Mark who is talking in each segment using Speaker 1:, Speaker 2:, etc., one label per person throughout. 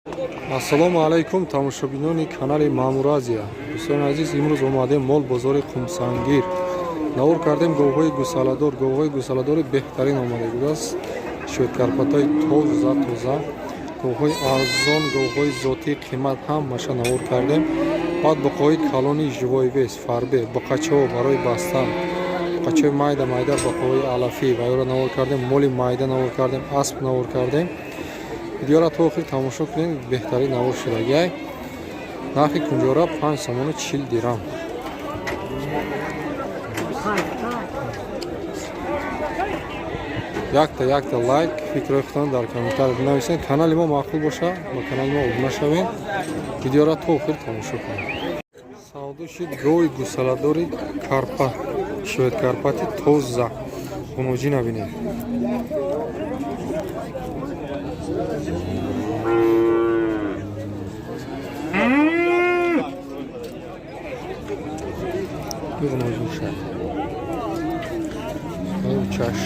Speaker 1: Ассалому алайкум, тамошобинони канали Маъмур Азия. Дӯстони азиз, имрӯз омадем мол бозори Қумсангир. Навор кардем говҳои гусаладор, говҳои гусаладори беҳтарин омада будааст. Шведкарпатҳои тоза тоза, говҳои арзон, говҳои зотии қимат ҳамаша навор кардем. Баъд буқоҳои калони живой вес, фарбе, буқачаҳо барои бастан, буқачаҳои майда майда, буқоҳои алафӣ ва ёро навор кардем, моли майда навор кардем, асп навор кардем. Видеоро то охир тамошо кунед, беҳтарин навор шудагиай. Нархи кунҷора 5 сомону 40 дирам. Якта якта лайк, фикрҳои худтон дар комментария бинависед. Канали мо маъқул боша, ба канали мо обуна шавед. Видеоро то охир тамошо кунед. Савдо шид гови гусаладори карпа, швед карпати тоза. Хуноҷӣ набинед. Бигъноҷӯша. Чаш.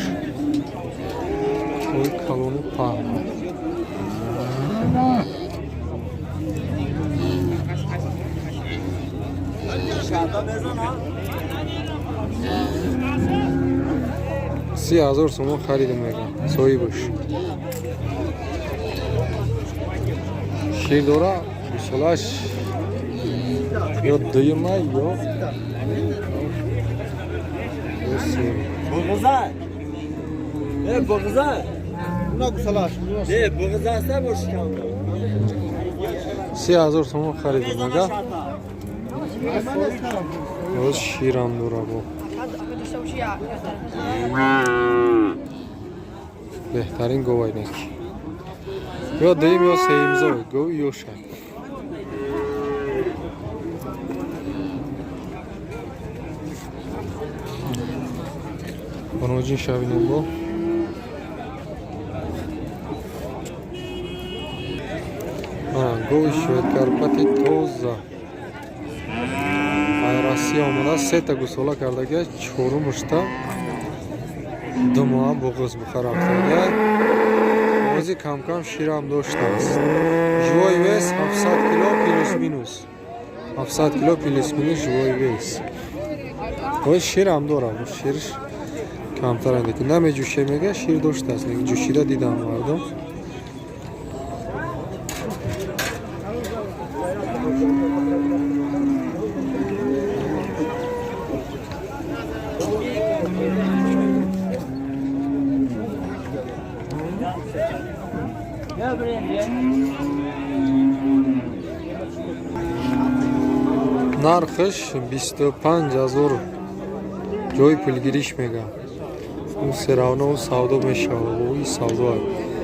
Speaker 1: Ой, калони паҳн. 30 000 сомон харидем, мегам соҳибаш. Шир дора, гусолаш ё дуюма, ё сеюм.
Speaker 2: Буғыза. Е, буғыза.
Speaker 3: Buna gusalaş.
Speaker 2: Е, буғыза бош камда.
Speaker 1: 30 000 сомон харидем, ага. Боз ширам дора, бо беҳтарин говайнек. Ё дуюм, ё сеюмзой гови ёша. Боноҷин шавинем бо. Гови шведкарпати тоза. Ай Россия омада, сета гусола кардагия, чорумушта 2 моҳа буғыз буха рафтагия. Ози камкам ширам доштааст. Живой вес 700 кило плюс минус. 700 кило плюс минус живой вес. Оз ширам дора, ширш камтар ки намеҷӯше, мега, шир доштааст, ҷӯшида дидам мардум. Нархаш 25 000 ҷои пулгириш, мега. Ӯ всё равно савдо мешавад, и савдо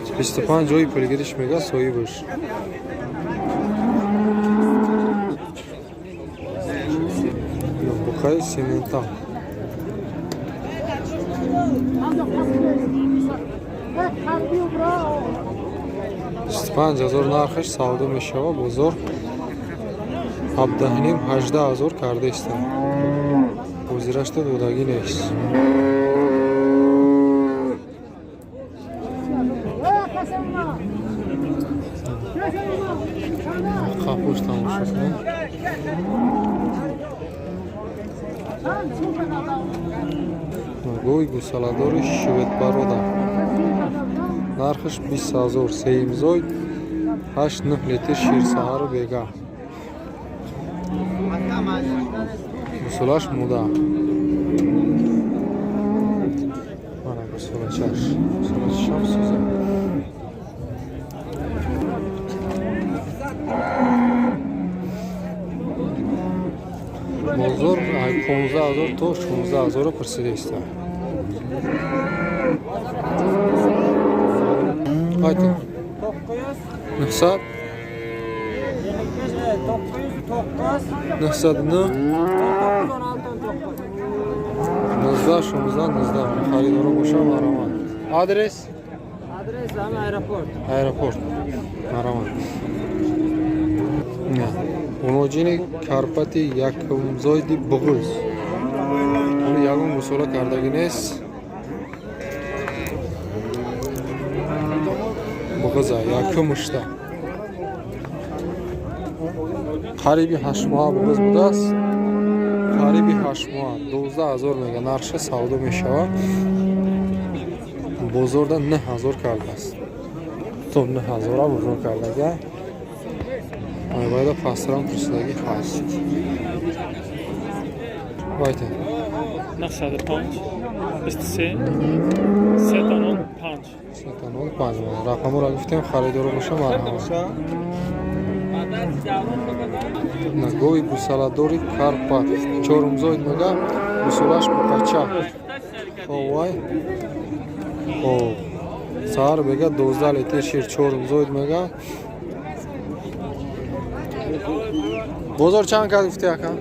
Speaker 1: 25 ҷои пулгириш, мега соҳибаш. Буқаи симментал. 25 000 нархаш, савдо мешавад. Бозор 17,5, 18 000 кардаиста. Ҳозирашта додагӣ нест. Қапуш тамошо кунед. Гови гусаладори шведпорода. Нархаш 20 000, сеюмзой, 8-9 литр шир саҳару бегаҳ. Гусолаш муда. Мана гусолачаш. Гусолачашам сӯза. Бозор 15 000 то 16 000 пурсидаиста. Қайти? 900 909 19 16 19. Харидоро боша, марҳамат. Адрес?
Speaker 2: Адрес ҳам аэропорт.
Speaker 1: Аэропорт. Марҳамат. Уноҷини карпати якумзойди буғуз. Ҳоло ягон гусола кардагӣ нест. Буғуза якумушта. Қариби 8 моҳа буғиз будааст, қариби 8 моҳа. 12 000 мега нархша, савдо мешавад. Бозорда 9000 кардааст, то 9000-а бозор кардага. Айбайда пастрам пурсидагӣ ҳаст. Вайте.
Speaker 3: 905 23 305.
Speaker 1: 305. Рақаморо гуфтем, харидоро боша, марҳамат. Гови гусаладори Карпат, чорумзоид мега, гусолаш буқача. Вай, хоб, саҳар мега 12 литр шир, чорумзоид мега. Бозор чанд кард гуфти, ака?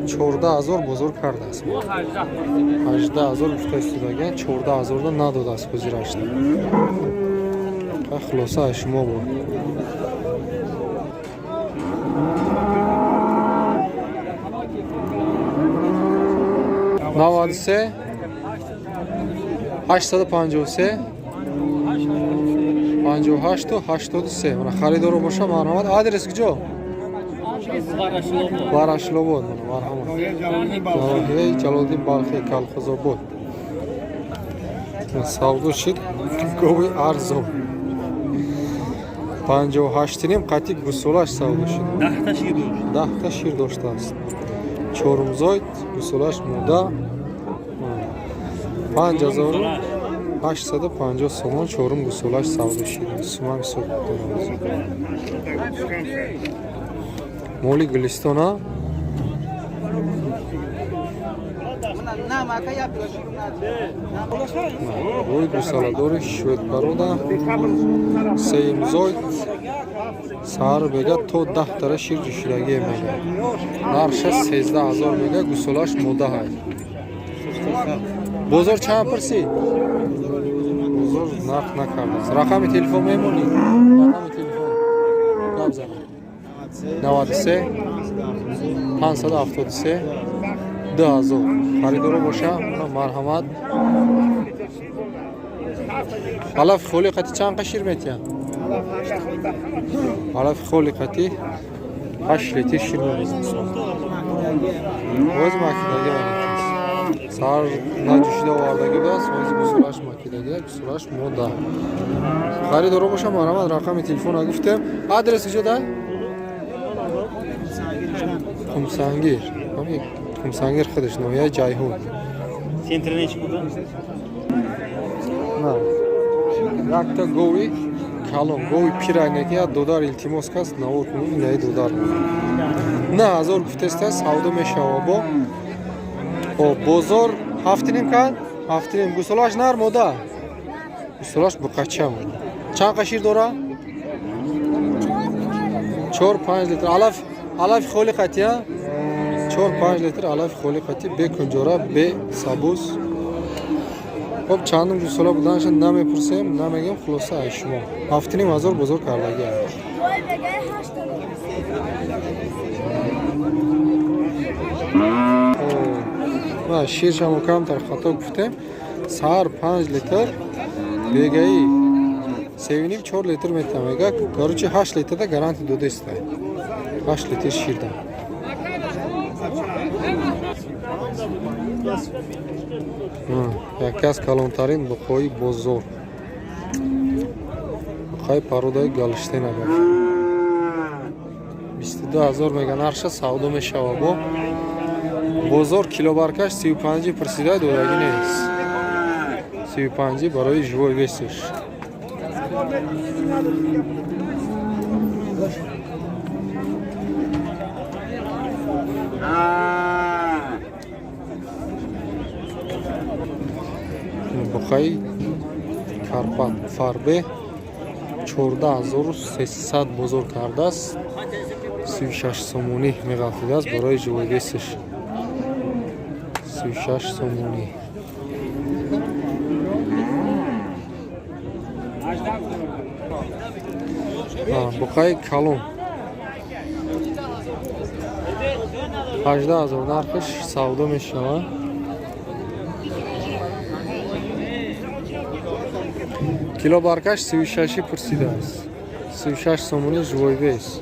Speaker 1: 14 000 бозор кардааст. 18 000 гуфта истодагиан, 14 000-да надодааст ҳозирашда. Хулоса, аз шумо буд. 93 853 58 83. Мана, харидоро боша, марҳамат. Адрес куҷо? Варашилобод. Марҳамат, ноҳияи Ҷалолиддин Балхӣ, Калхозобод. Савдо шид гови арзон, 58,5 қатъи гусолаш савдо шид. 10-та шир доштааст, чорумзоид, гусолаш мода. 5850 сомон чорум гусолаш савдо шид. Сумам ҳисоб. Моли Гулистона. Рӯи гусаладори шведпорода, сеюмзоид, саҳар мега то 10 тара шир ҷӯшидагие мега. Нархша 13 000 мега, гусолаш модаҳай. Бозор чанд пурсид? Бозор нарх накардааст. Рақами телефон мемонӣ? Рақами телефон гап зана. 93 573 2000. Харидоро боша, марҳамат. Алафи холи қати чанд қа шир метиҳанд? Алафи холи қати 8 литр шир мебизад. Боз макидаги. Саҳар наҷӯшида овардаги будааст, бози гусолаш макидаги, гусолаш мода. Харидоро боша, марҳамат. Рақами телефона гуфтем. Адрес куҷо дай? Қумсангир, Қумсангир худаш, ноҳияи Ҷайҳун.
Speaker 2: Центр nechi bo'ldi?
Speaker 1: На, якта гови калон, гови пирайнеки я додар илтимос каст, навор кунӣ. Инаи додар 9000 гуфтеста, савдо мешава. Бо хоб, бозор 7,5 кард, 7,5. Гусолаш нар, мода, гусолаш буқача. Чанд қа шир дора? 4-5 литр. Алаф, алафи холи қатия 4-5 литр, алафи холи қати, бе кунҷора, бе сабуз. Хоб, чандум гусола буданаша намепурсем, намегем. Хулоса, ай шумо. 7,5 ҳазор бозор кардагӣ.
Speaker 4: Voy begay 8 ta.
Speaker 1: Ширшамо камтар хато гуфтем. Саҳар 5 литр, бегаи севиним 4 литр метам мега. Короче, 8 литрда гарантия додестай, 8 литр ширда. Яке аз калонтарин буқои бозор, буқаи породаи Голштейна бошад. 22 000 мега нарша, савдо мешава. Бо бозор килобаркаш 35-ӣ пурсида, додагӣ нест. 35-ӣ барои живой вес иш. Буқаи Карпат фарбе 14 300 бозор кардааст, 36 сомонӣ меғалтидааст барои живой вес иш, 36 сомонӣ. Буқаи калон 18 000 нархиш, савдо мешавад. Килобаркаш 36-ӣ пурсидааст, 36 сомонӣ живой вес.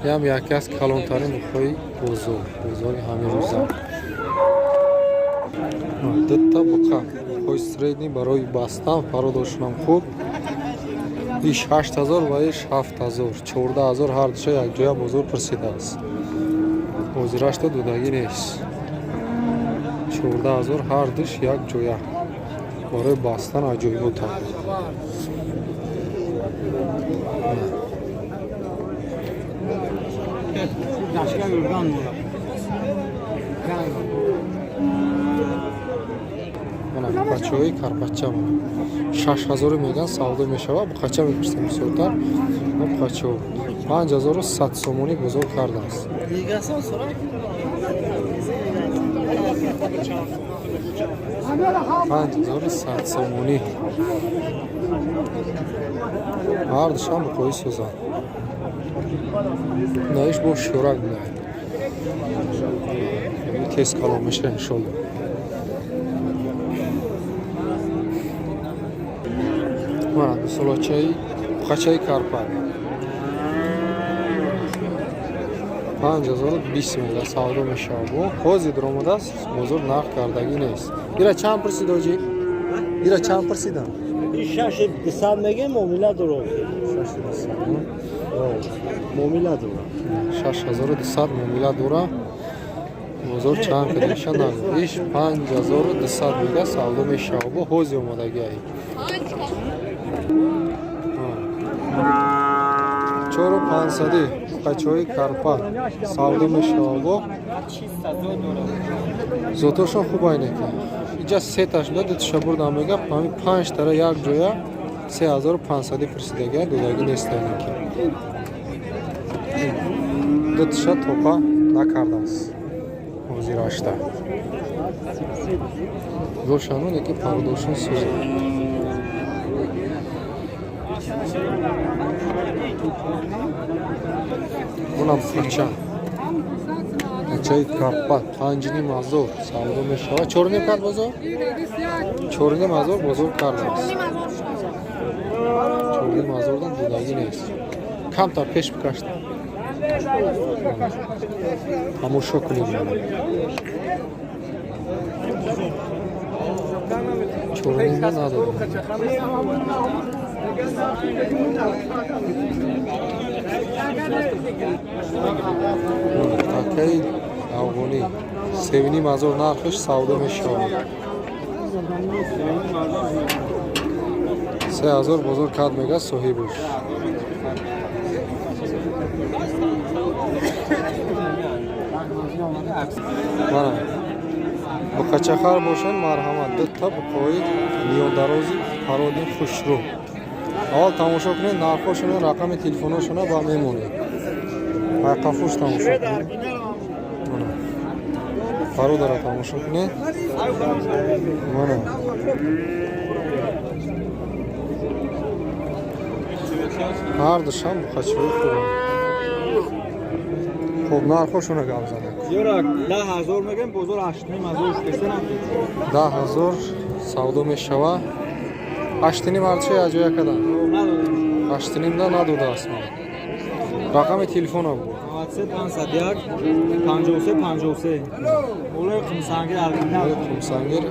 Speaker 1: Ям яке аз калонтарин буқҳои бозор, бозори ҳамин рӯза. Дута буқа, буқҳои средний барои бастан, пародошунам хуб. Иш 8000 ва иш 7000, 14 000 ҳар душа якҷоя бозор пурсидааст. Ҳозирашта додагӣ нест. 14 000 ҳар душ якҷоя. Барои бастан аҷоибота. Мана буқачаҳои карпача, мана 6000 меган, савдо мешавад. Буқача мепурсем бисёртар. Буқачаҳо 5100 сомонӣ бозор кардааст. 5100 сомонӣ. Ҳар душам буқои сӯзанд. Наиш бо шӯрак будаед. Тез калон меша, иншолло. Мана дусолачаи буқачаи карпат. 5020 мега, савдо мешавад. Бо ҳозир омадааст, бозор нарх кардагӣ нест. Ира чанд пурсид, оҷи? Ира чанд пурсидам?
Speaker 2: 6200 мегем, муомила дорад. Муомила дорад.
Speaker 1: 6200 муомила дора. Бозор чанд кадиша нагӯ. Иш 5200 мега, савдо мешавад. Бо ҳозир омадагӣ ай. 4500 буқачаҳои карпат савдо мешавад. Бо зотошон хуб айнека. Иҷа сеташ буда, дуташа бурдам мега, ҳамин панҷ тара як ҷоя 3500 пурсидага, додагӣ нест айнеки. Дуташа топа накардааст. Ҳозирашта. Ҷошану неки пародошон сӯзад. Унам буқача. Буқачаи карпат 5500 савдо мешавад. 4,5 кард бозор? 4500 бозор кардааст. 4500 дан додагӣ нест. Камтар пеш бикашт. Тамошо кунед. 4,5 надодам. Такаи афғонӣ 3500 нархаш, савдо мешавад. 3000 бозор кард мега соҳибаш. Мана буқачахар бошанд, марҳамат, дута буқои миёндарози пароди хушрӯ. Аввал тамошо кунед нархҳошона, рақами телефонҳошона, ба мемонед. Пайқафуш тамошо кунед. Мана пародара тамошо кунед. Мана ҳар душам буқачаҳои хубанд. Хуб, нархҳошона гап занед.
Speaker 2: Ёра 10 000 мегем, бозор 8500 шудеса.
Speaker 1: 10 000 савдо мешавад. 8,5 арча яҷоя кадан. 8,5 да надодааст ман. Рақами телефона буд.
Speaker 2: 93 501 53 53. Болои Қумсангир Аргина.
Speaker 1: Қумсангир.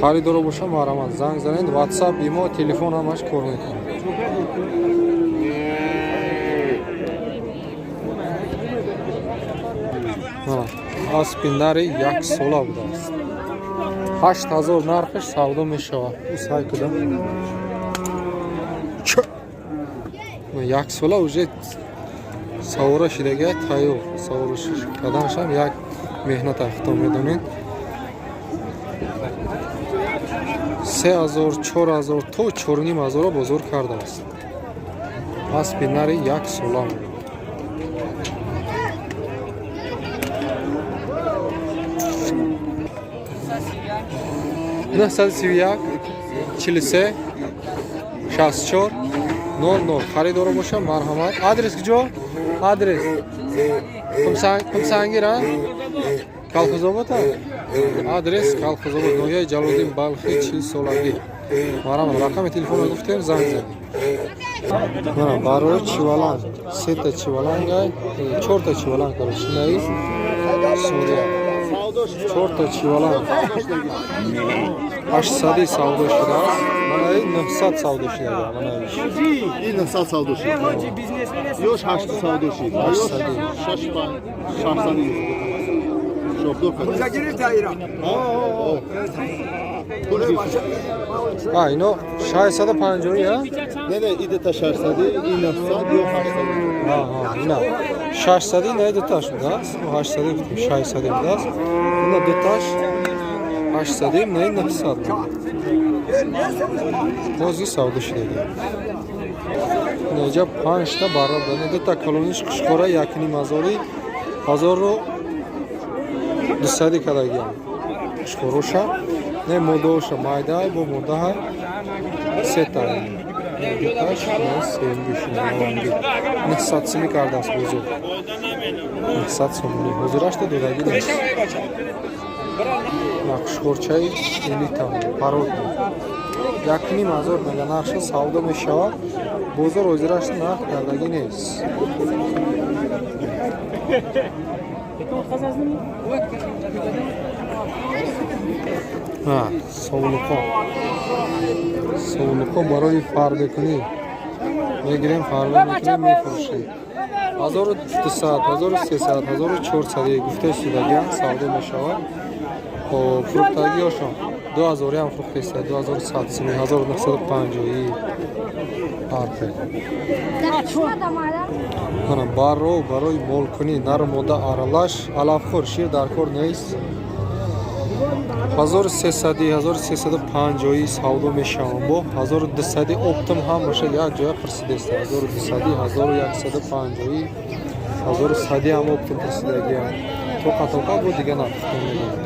Speaker 1: Харидоро боша, марҳамат, занг занед. WhatsApp, имо, телефон ҳамаш кор мекунад. Мана аспи нари яксола будааст. 8000 нархаш, савдо мешавад. Ӯ сай куда. Яксола, уже савора шидага, тайёр. Савора карданашам як меҳнат, худо медонед. 3000, 4000 то 4500 бозор кардааст. Аспи нари яксола. 931 43 64 00. Харидоро боша, марҳамат. Адрес куҷо? Адрес Қумсангир, а? Колхозобода. Адрес Колхозобод, ноҳияи Ҷалолиддин Балхӣ, 40 солагӣ. Марҳамат, рақами телефонро гуфтем, занг задем. Мана барои чиваланг, сета чивалангай, чорта чиваланг, короче, наи сурия. Чорта чиваланг 800 савдо шудааст. Манаи 900 савдо шудага, манаиш.
Speaker 5: Ин 900 савдо шуд. Ёш 8 савдо шуд. Ёш 6 5 600. Шохдор кардем. О. Пул.
Speaker 1: А, ино 650, я?
Speaker 5: Не, и дета 600, ин 900 ё 800.
Speaker 1: Аҳа, ина 600, не, дуташ будааст. 800 гуфтем, 600 будааст. Ина дуташ 800, не, 900 буд. Бози савдо шудаги. Инҷа панҷта барра буд. Дута калониш қушқора 1,5 ҳазори, 1200 кардагиам. Қушқороша, не, модооша майдаай, бо модаҳай сета. Дуташ, не, сеюмгиш наванги. 900 сими кардааст бозор. 900 сомонӣ. Ҳозирашта додагӣ нест. Қушқорчаи элита, породный. 1,5 ҳазор мега нархша, савдо мешавад. Бозор ҳозираш нарх кардагӣ нест. Совлуқо, совлуқо барои фарбекунӣ мегирем, фарбе мекунем, мефурӯшем. 1200, 1300, 1400 гуфта шудагиам, савдо мешавад. Хоб, фурӯхтагиҳошон 2000-иам фурӯхтеста, 2100 сими, 1950-ӣ, ҳархел. Мана барро барои молкунӣ, нару мода аралаш, алафхӯр, шир дар кор нест. 1300, 1350-ӣ савдо мешаванд. Бо 1200 оптом ҳам боша, як ҷоя пурсидеста. 1200, 1150-ӣ, 1100 ҳам оптом пурсидагиам. Тоқа тоқа бо дига нархто медонам.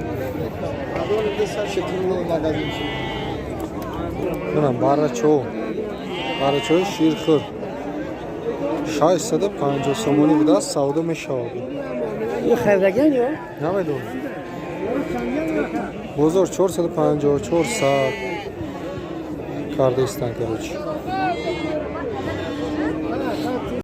Speaker 1: Мана баррачо, баррачои ширхӯр 650 сомонӣ будааст, савдо мешавад.
Speaker 6: Хардаган ё?
Speaker 1: Намедонам. Бозор 450, 400 кардаистан, короче.